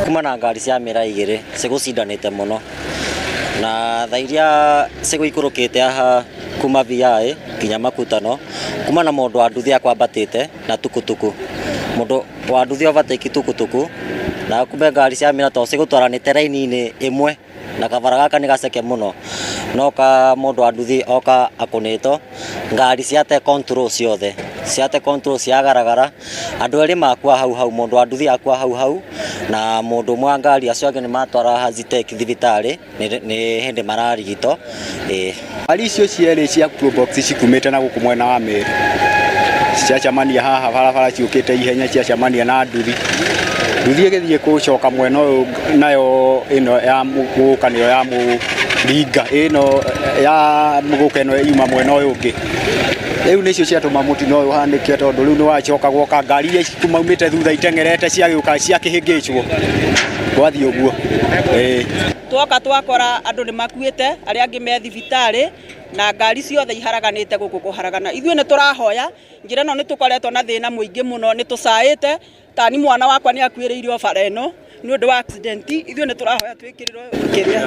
Kuma na ngari cia mĩra igĩrĩ cigũcindanĩte mũno na thaa iria cigũikũrũkĩte haha kuma VI nginya Makutano, kuma na mũndũ wa nduthi akwambatĩte na tukutuku, mũndũ wa nduthi overtake tukutuku na kumbe ngari cia mĩra tondũ cigũtwaranĩte raini-inĩ ĩmwe na kabara gaka nĩ gaceke mũno no ka mũndũ wa nduthi oka akũnĩtwo ngari ciate control ciothe ciate control ciagaragara andũ erĩ makua hau hau mũndũ wa nduthi akua hau hau na mũndũ ũmwe wa ngari acio angĩ nĩ matwara Hazitek thibitarĩ nĩ hĩndĩ mararigitwo ĩĩ. Ngari icio cierĩ cia Probox cikumĩte na gũkũ mwena wa Meru ciacemania haha barabara ciũkĩte ihenya ciacemania na nduthi nduthi ĩgĩthiĩ gũcoka mwena ũyũ nayo ĩno ya gũka nĩyo ya mũringa ĩno ya gũka ĩno yuma mwena ũyũ ũngĩ rĩu nĩcio ciatũma mũtino ũyũ ũhanĩke tondũ rĩu nĩ wacoka gwoka ngari iria cimaumĩte thutha iteng'erete ciagĩũka ciakĩhĩngĩcwo gwathiĩ ũguo ĩĩ. Twoka twakora andũ nĩ makuĩte, arĩa angĩ me thibitarĩ na ngari ciothe iharaganĩte gũkũ kũharagana. Ithuĩ nĩ tũrahoya, njĩra ĩno nĩ tũkoretwo na thĩna mũingĩ mũno, nĩ tũcaĩte, tani mwana wakwa nĩ akuĩrĩire o bara ĩno nĩ ũndũ wa accident. Ithuĩ nĩ tũrahoya twĩkĩrĩrwo kĩrĩa.